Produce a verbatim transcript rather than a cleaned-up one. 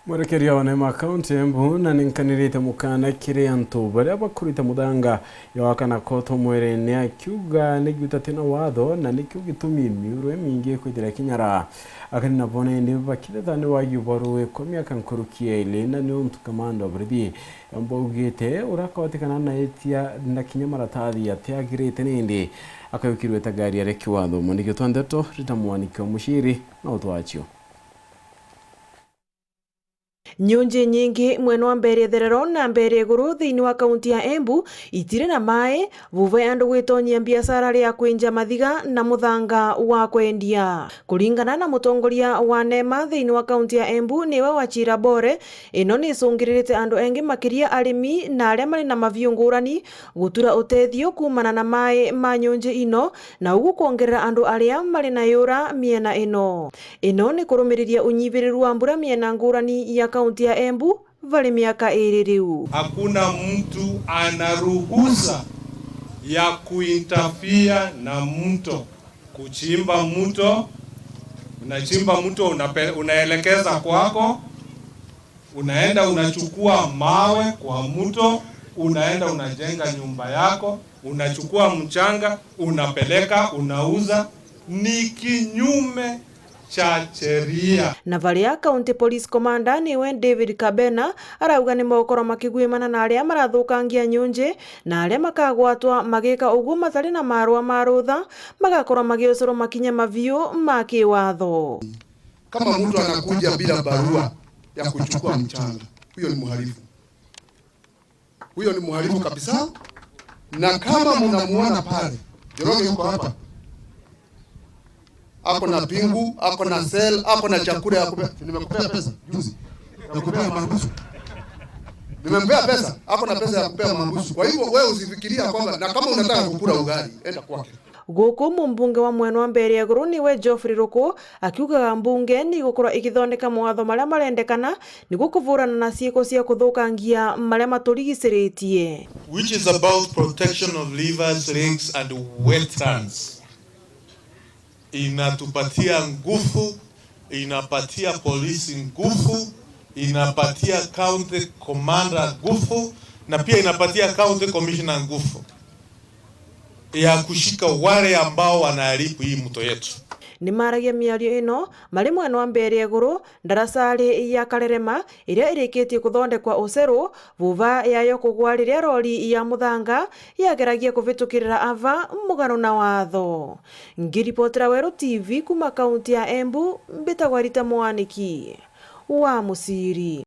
Mwerekeria wa Neema County Embu na ninkanirite mukana kiri antu baria bakurite muthanga ya wakana koto mwirine, akiuga ni giuta tina watho na nikio gitumi miuru imingi kwithira kinyara. Akari nabo nindi bakithethwa ni wagi bwa ruui kwa miaka nkuruki ya ili, na ni untu kamanda wa borithi Embu augite uria akawatikana na itia na kinya maratathi atiagirite nindi akayukirwe ta ngari aria kiwatho. Mwandiki wetu wa ndeto Rita Mwaniki wa Muciri na utwacio. Nyunji nyingi mwena wa Mbeere Itherero na Mbeere Iguru thiini wa kaunti ya Embu itiri na maai, vuva ya andu gwitonyia biashara ria kwinja mathiga na muthanga wa kwendia. Kuringana na mutongoria wa Neema thiini wa kaunti ya Embu, niwe Wachira Bore, ino ni icungiririte andu engi makiria arimi na aria mari na maviu ngurani gutura utethio kuumana na maai ma nyunji ino, na ugu kwongerera andu aria mari na yura miena ino. Ino ni kurumiriria unyiviriru wa mbura miena ngurani ya kaunti ya Embu vari miaka iri riu. Hakuna mtu ana ruhusa ya kuinterfere na mto, kuchimba mto. Unachimba mto, unape-, unaelekeza kwako, unaenda unachukua mawe kwa mto, unaenda unajenga nyumba yako, unachukua mchanga, unapeleka, unauza, ni kinyume cha sheria. Na varia County Police Commander niwe David Kabena arauga ni magukorwa makigwimana na aria marathukangia nyunji, na aria makagwatwa magika uguo matari na marua ma rutha, magakorwa magiucurwa makinya maviu ma kiwatho. Kama mtu anakuja bila barua ya kuchukua mchanga, huyo ni mhalifu. Huyo ni mhalifu kabisa. Na kama mnamuona pale, Njoroge yuko hapa. Ako na pingu, ako na cell, ako na chakula ya kupea. Si nimekupea pesa juzi. Nimekupea mahabusu. Nimempea pesa, ako na pesa ya kupea mahabusu. Kwa hivyo wewe usifikiria kwamba, na kama unataka kukula ugali, enda kwake. Guku mumbunge wa mwena wa Mbeere Iguru niwe Geoffrey Ruku akiugaga mbunge ni igukorwa igithondeka mawatho maria marendekana niguo kuvurana na ciiko cia kuthukangia maria maturigiciritie. Which is about protection of rivers, lakes and wetlands. Inatupatia nguvu, inapatia polisi nguvu, inapatia county commander nguvu, na pia inapatia county commissioner nguvu ya kushika wale ambao wanaharibu hii mto yetu. Ni maragia miario ino mari mwena wa Mbeere Iguru, ndarasari ya Karerema iria irikitie kuthondekwa uceru, vuva yayo kugwa riria rori ya muthanga yageragia kuvitukirira ava mugano na watho. Ngiripotera Weru T V kuma kaunti ya Embu, mbitagwa Rita Mwaniki wa Muciri.